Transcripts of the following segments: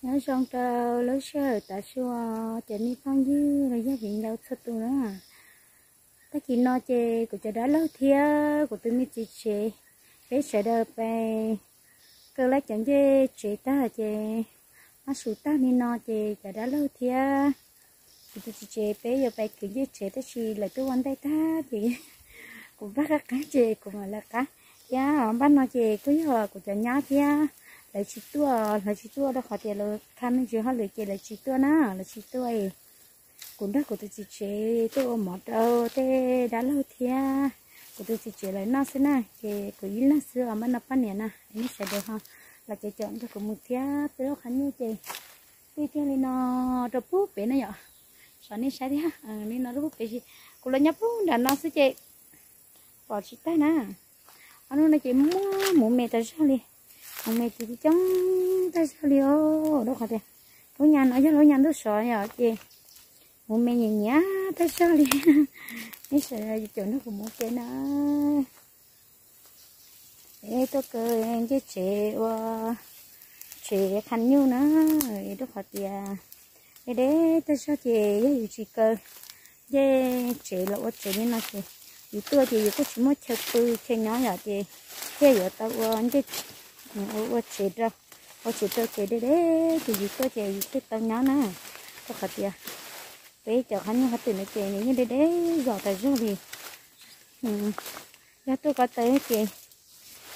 Nyob zoo rau lub sij hawm tav su, cov me phooj ywg los yog viv ncaus txhua tus na. Tag kis no ces kuv cov dab laug thiab kuv tus me txiv tsev, peb sawv daws pais kaw lab cov ncej tsev tag ces, noj su tag li no ces cov dab laug thiab kuv tus txiv tsev peb yuav pais kwv ncej tsev tab sis lawv twb ua ntej tag ces kuv npaj qab qab ces kuv mam lawv qab. Thiab npaj no ces kuj yog kuv cov nyab thiab, lawv tsis tuaj, lawv tsis tuaj rau qhov tias lawv qha me ntsis hauj lwm ces lawv tsis tuaj na, lawv tsis tuaj. Kuv nrog kuv tus txiv tsev tuaj ua mov rau tej dab laug thiab kuv tus txiv tsev lawv noj xwb na, ces kuv ib leeg xwb os, npaj no poj niam na, nej sawv daws ho los ces caum nrog kuv mus thiab. Peb lub qhov nyuj ces tij tiag li no rau pub pem na yom, sov nej saib thiab, li no rau pub pem, kuv los nyob pub nram no xwb ces pom tsis tag na. Ob hnub no ces muaj mus me tag zog li, mus me ces coob tag zog li os, rau qhov tias lub nyab no yog lub nyab ntuj sov yom ces mus me nyiam nyiam tag zog li. Nej sawv daws caum nrog kuv mus ke na. Es tuaj kaw ncej tsev ua tsev qhov nyuj na, rau qhov tias deb deb tag zog ces yog yus tsis kaw ncej tsev los ua tsev li no ces yus tuaj ces yus kuj tsis muaj chaw pw chaw nyob yom ces thiaj yuav tau ua ncej, ua tsev rau, ua tsev rau ces deb deb ces yus tuaj ces yus thiaj tau nyob na. Rau qhov tias peb cov qhov nyuj qhov twm no ces nws yeej deb deb zos tas zog li. Yog tuaj ko taw ces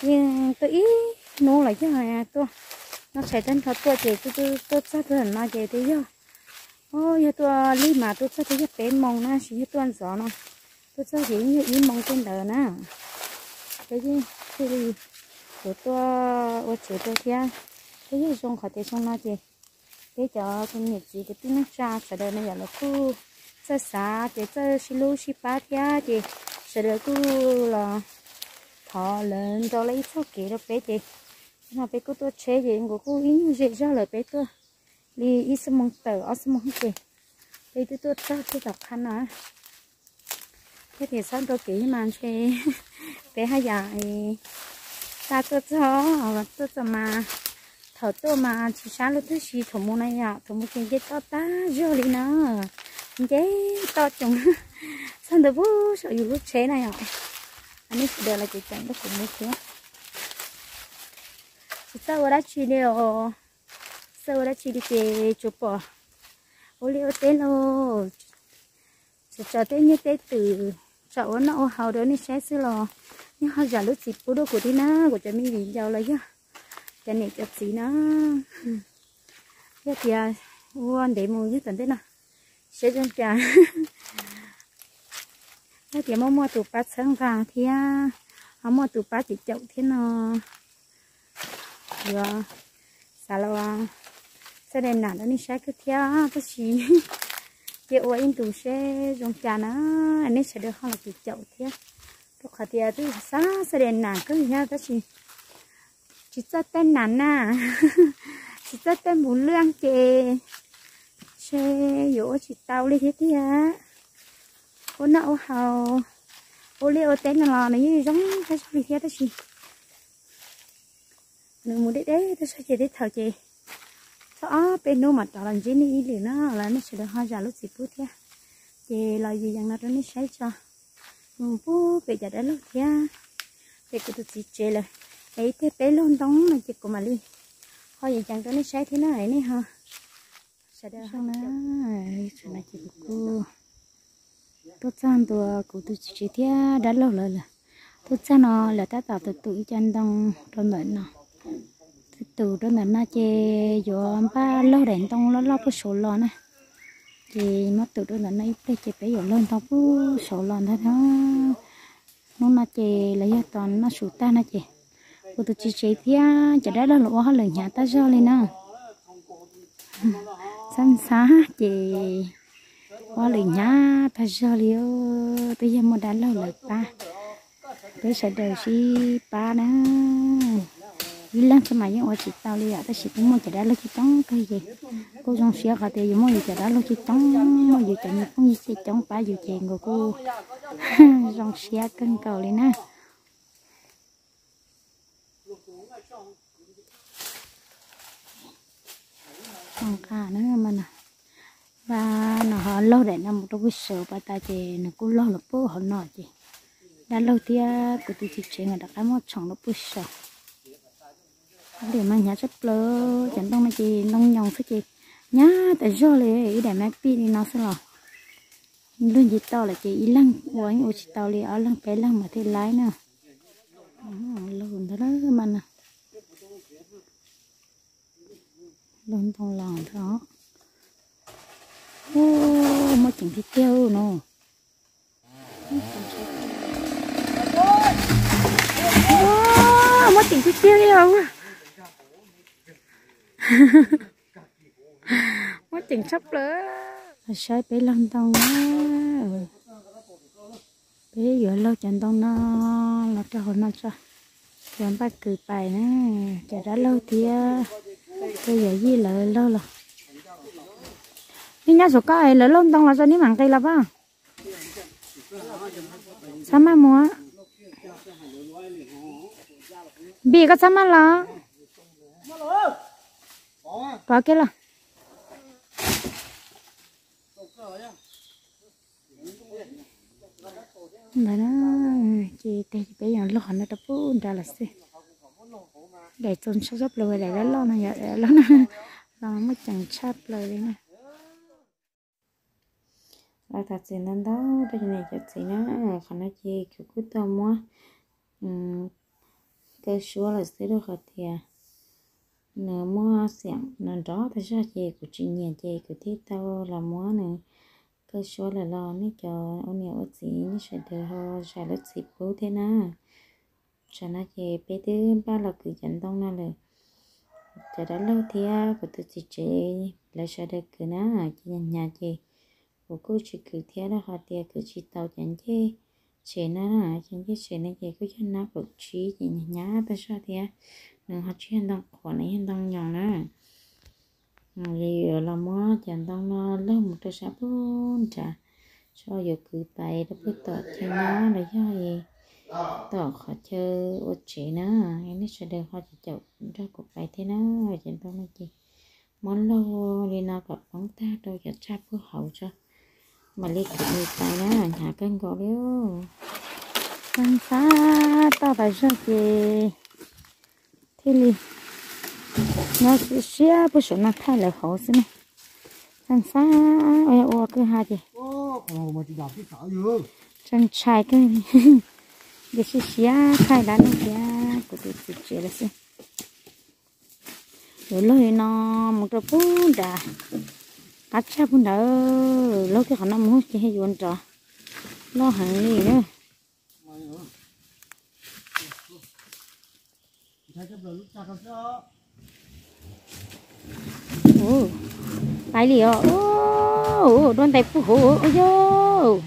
yeej tuaj ib hnub los yog tuaj, noj tshais tag nrho tuaj ces tuaj txog tuaj no ces twb yog, yog tuaj lig mas tuaj txog twb yog peb moos na, tsis yog tuaj ntxov no, tuaj txog ces yeej yog ib moos tej ntawd na. Peb yeej thiaj li yuav tuaj ua tsev rau thiab. Peb yog zoo qhov tias xyoo no ces peb cov tus niam txiv kwv tij neej tsa sawv daws no yom lawv kuj txawj xav ces txawj sib hlub sib pab thiab ces sawv daws kuj los thov lawv nrog lawv ib txoj kev rau peb ces no peb kuj tuaj tsheb ces nkaus kuj ib nyuag ze zog lawm, peb tuaj li ib xuab moos tawm ob xuab moos ces peb twb tuaj txog tej tom qab no. Thiab tias txhob nrau kev mas ntshe peb haj yam xa tuaj txog, tuaj txog mas thaum tuaj mas tsis sab lub tag sis thaum mus na yom, thaum mus ces nce toj tag zog li na, nce toj coos txog ntawm pub saum yus lub tsheb na yom. Nej sawv daws los ces caum nrog kuv mus thiab. Tsis txawj ua dab tsi li os, txawj ua dab tsi li ces tsuas pom ua liaj ua teb lauj, tsuas tso tej nyiaj tej twm, tso ua noj ua haus rau nej saib xwb los yeej ho zam lub txim pub rau kuv thiab na, kuv cov me viv ncaus los yog cov niam cov txiv na. Yog tias ua ntev mus yog tom ntej no, seb zoo cas, yog tias muaj muaj tus pab txhawb nqa thiab ho muaj tus pab cem caum thiab no, yuav xav los xab de nam rau nej saib kawg thiab, tab sis cia ua ib ntus seb zoo cas na, nej sawv daws ho los cem caum thiab, rau qhov tias twb xav xab de nam kawg thiab tab sis tsis txawj tej nam na, tsis txawj tej npum lwj ces ntshe yuav ua tsis tau li thiab tiag. Ua noj ua haus, ua liaj ua teb no los nws yeej zoo tag zog li thiab tab sis nws mus deb deb tag zog ces tej thaum ces txog ob peb hnub mam rov los ntsib nej ib lwm no los nej sawv daws ho zam lub txim pub thiab. Ces los yws yees no rau nej saib tso, mus pub pem cov dab laug thiab, pem kuv tus txiv tsev lawm, es ib tiag peb laug ntoo no ces kuv mam li ho yws yees rau nej saib thiab na nej ho sawv daws ho na. Ces kuv kuj tuaj txog ntua kuv tus txiv tsev thiab dab laug lawv lawm. Tuaj txog no lawv tab tom tus tus ib co ntoo rau ntawm no. Tus tus rau ntawm no ces yuav npaj laug daim ntoo loj loj puag saud los na. Ces muab tus rau ntawm no ib pliag ces peb yuav laug ntoo puag saud los ntag. Hnub no ces los yog tos noj su tag no ces kuv tus txiv tsev thiab cov dab laug los ua hauj lwm hnyav tag zog li na. Xab ntxhab ces ua hauj lwm hnyav tag zog li, twb yog muaj dab laug lawv pab, peb sawv daws sib pab na. Ib leeg xwb mas yeej ua tsis tau li yom, tab sis kuj muaj cov dab laug coob coob kawg ces kuj zoo siab qhov tias yus muaj yus cov dab laug coob coob, muaj yus cov me phooj ywg coob coob pab yus ces nkaus kuj zoo siab kawg nkaus li na. Nqa na mas no, dab no ho laug daim no mus rau pug saum pas tas ces nws kuj log los pug hauv no ces dab laug thiab kuv tus txiv tsev nkawd rov qab muab tshoov los pug saum. Daim mas hnyav tshaj plaws, cov ntoo no ces ntoo nyoos xwb ces hnyav tas zog li, ib daim mas pij li no xwb los luag nce toj lawm ces ib leeg ua ua tsis tau li, ob leeg peb leeg mas thiaj laib na. Laug ntag mas no, laug ntoo los ntag. Muaj ceem tiag tiag no. Muaj ceem tiag tiag li os. Muaj ceem tshaj plaws. Los saib peb laug ntoo na. Peb yuav laug cov ntoo no los rau hauv no tso, yuav npaj kws pais na. Cov dab laug thiab tej yawm yij lawv laug los. Nej nyob saum koj es lawv laug ntoo los tso nej mam nqis los pab. Txhob maj mus. Npis koj txhob maj los. Pov kiag los. Ntawd na, ces peb yuav laug qhov no rau pub nrad lawm xwb. Daim txaus ntshai tshaj plaws daim loj loj no yom, daim loj no los muaj ceem tshaj plaws li na. Los thov txim ntau ntau rau cov niam cov txiv na, qhov no ces kuv kuj tau muab kaw suab lawm xwb rau qhov tias nws muaj xiam no nrov tag zog ces kuv tsis nyiam ces kuv thiaj tau los muab nws kaw suab lawm los nej cov ua niam ua txiv nej sawv daws ho zam lub txim pub thiab na. Tsam no ces peb twb npaj los kwv cov ntoo no lawm, cov dab laug thiab kuv tus txiv tsev lawv sawv daws kwv na, ces hnyav hnyav ces kuv kuj tsis kwv thiab rau qhov tias kwv tsis tau cov ncej tsev no, cov ncej tsev no ces kuj yog nab kaum tsib ces hnyav hnyav tag zog thiab, nws ho tsis yog ntoo qhuav, nws yog ntoo nyoos na. Yuav los muab cov ntoo no laug mus rau sab pub nrad, tso yuav kwv pais rau pem tom chaw nyob los yog tom qhov chaw ua tsev na. Nej sawv daws ho caum caum nrog kuv pais thiab na. Cov ntoo no ces muab laug li no kom poob tag rau cov tsag puag hauv tso, mam li kwv mus pais na, hnyav kawg nkaus li. Ntxhab toj tas zog ces thiaj li nyob siab siab puag saum no thaij lawv hauv xwb ne. Ntxhab ua kwj ha ces ntshai ntshai kawg li. Ces siab siab thaij dab laug thiab kuv tus txiv tsev lawm xwb. Yuav laug li no mus rau pub nrad, qab tshaj pub nrad, laug kiag qhov no mus ces yuav nrov loj heev li na. Pais li os, duab ntais pub huv yog.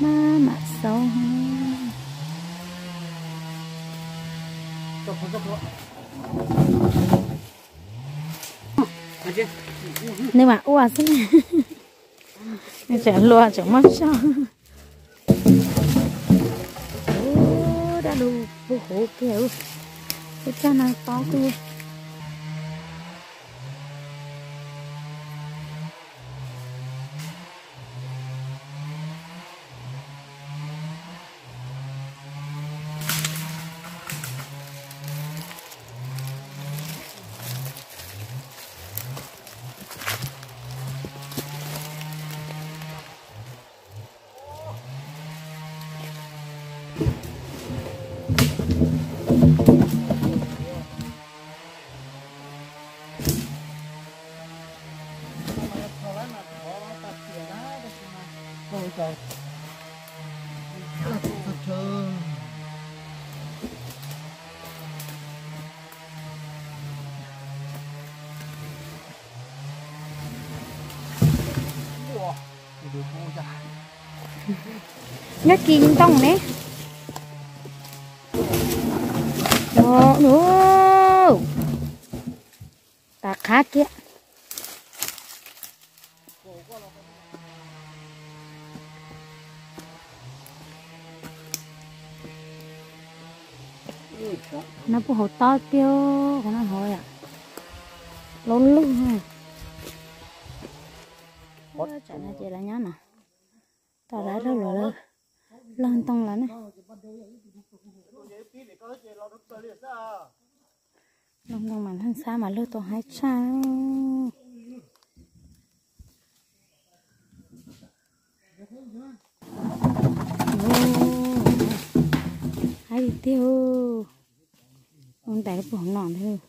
Maj mam xaub. Nws mam ua xwb. Nws tseem luag tseem muaj zog. Ua dab lug puag huv kiag, ua cag no tob kawg. Nyob kis ntoo ne. Tav qhab kiag. No puag hauv tob tiag, qhov no hauv yom, loj loj na. Tsam no ces lawv nyob no, tom lawv lawv log ntoo lawm na. Log ntoo mas ntxhab mas luag tau haib tshaj. Haib tiag tiag. Ua ntais lub pug hauv no ntag.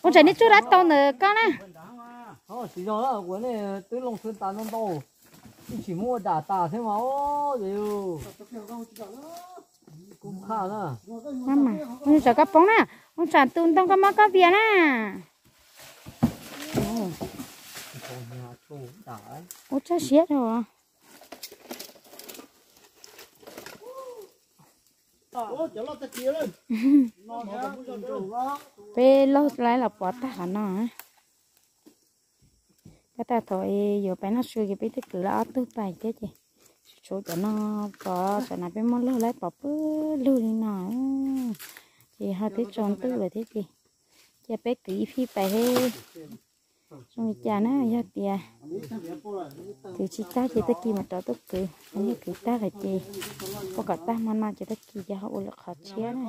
Ua ntshai nej tsuj dab tau ntawm koj na. Tsis yog, ua nej twb loo xwb tas ntau ntau, twb tsis muab ua dam tas thiab mas. Ua tsam koj poob na, ua tsam tus ntoo koj mob koj vias na. Ua tsaj siab rau. Peb laug lawv los pov tag qhov no. Tab tom thaum yuav pais noj su ces peb twb kwv lawv ob tug pais thiab ces tshuav cov no, pov cov no peb muab laug lawv pov pw lug li no. Ces ho twb tsaus ntuj lawm thiab ces cia peb kwv ib fij pais thiab. Zoo li cas na, yog tias kwv tsis tag ces tag kis mam rov tuaj kwv, yog kwv tag lawm ces ua kom tag hmo no ces tag kis ces ho ua lwm qhov tshiab na.